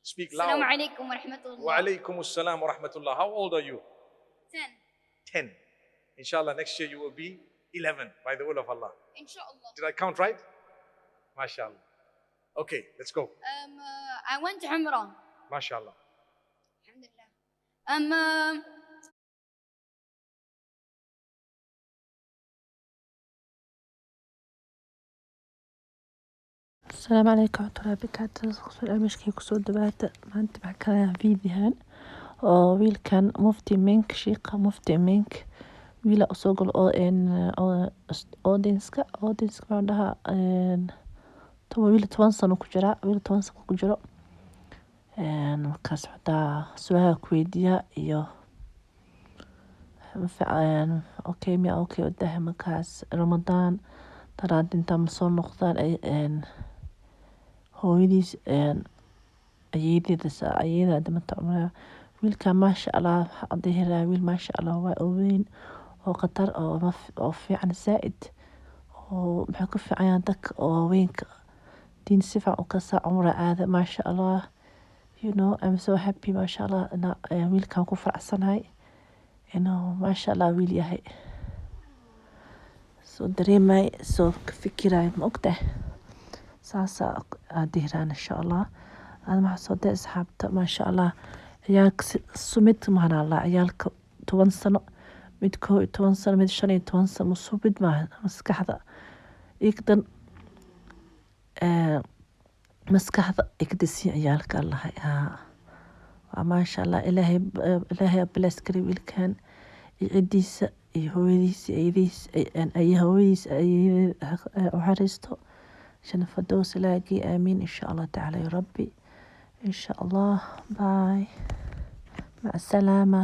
Speak السلام loud. عليكم ورحمة الله. Wa alaykum assalam wa rahmatullah. How old are you? 10. 10. Inshallah, next year you will be 11 by the will of Allah. إن شاء الله. Did I count right? MashaAllah. Okay, let's go. I went Umrah. MashaAllah. الحمد لله. Asalaamu calaykum waraxmatullaahi wabarakaatu. Barnaamijkii kusoo dhawaada. Maanta waxaan ka hadlayaa fiidiyohan oo wiilkan Mufti Menk, shiiqa Mufti Menk, wiila usoo galo oo oo audience-ka maxaa dhahaa, toban wiil, 10 sano ku jira, wiil 10 sano ku jiro. Markaas xitaa su'aalaha ku weydiiya iyo okay miya, okay wadaha. Markaas Ramadaan daraad inta ma soo noqdaan ay hooyadiis, ayeeyada ayeeyada dhimata. Wiilka, maasha Allah, waxaan dhihi lahaa wiil, maasha Allah, waa oo weyn oo khatar oo fiican zaaid, oo maxay ku fiican yahay dadka oo waaweynka diin si fiican u kasaa, cumra aada, maasha Allah. I'm so happy, maasha Allah, ina wiilkan ku faraxsanahay inuu, maasha Allah, wiil yahay soo dareemay, soo ka fikirayo, ma ogtahay? Saasaa aan dhihi lahaa, insha Allah. Ada maxaa soo day, asxaabta? Maasha Allah, ciyaalka sumid maahan Allah. Ciyaalka 10 sano, mid 11 sano, mid 15 sano, sumid maahan. Maskaxda igdan, maskaxda ay ka dhisan ciyaalka allahay. Haa, waa maasha Allah. Ilaahay, Ilaahay bless kari wiilkan iyo cidiisa iyo hooyadiis iyo ayadiis ay hooyadiis ayeeyadeed u xariisto janna firdaws Ilaahay geeyo. Aamiin, insha Allah tacaala, ya Rabbi, insha Allah. Bye, maca salaama.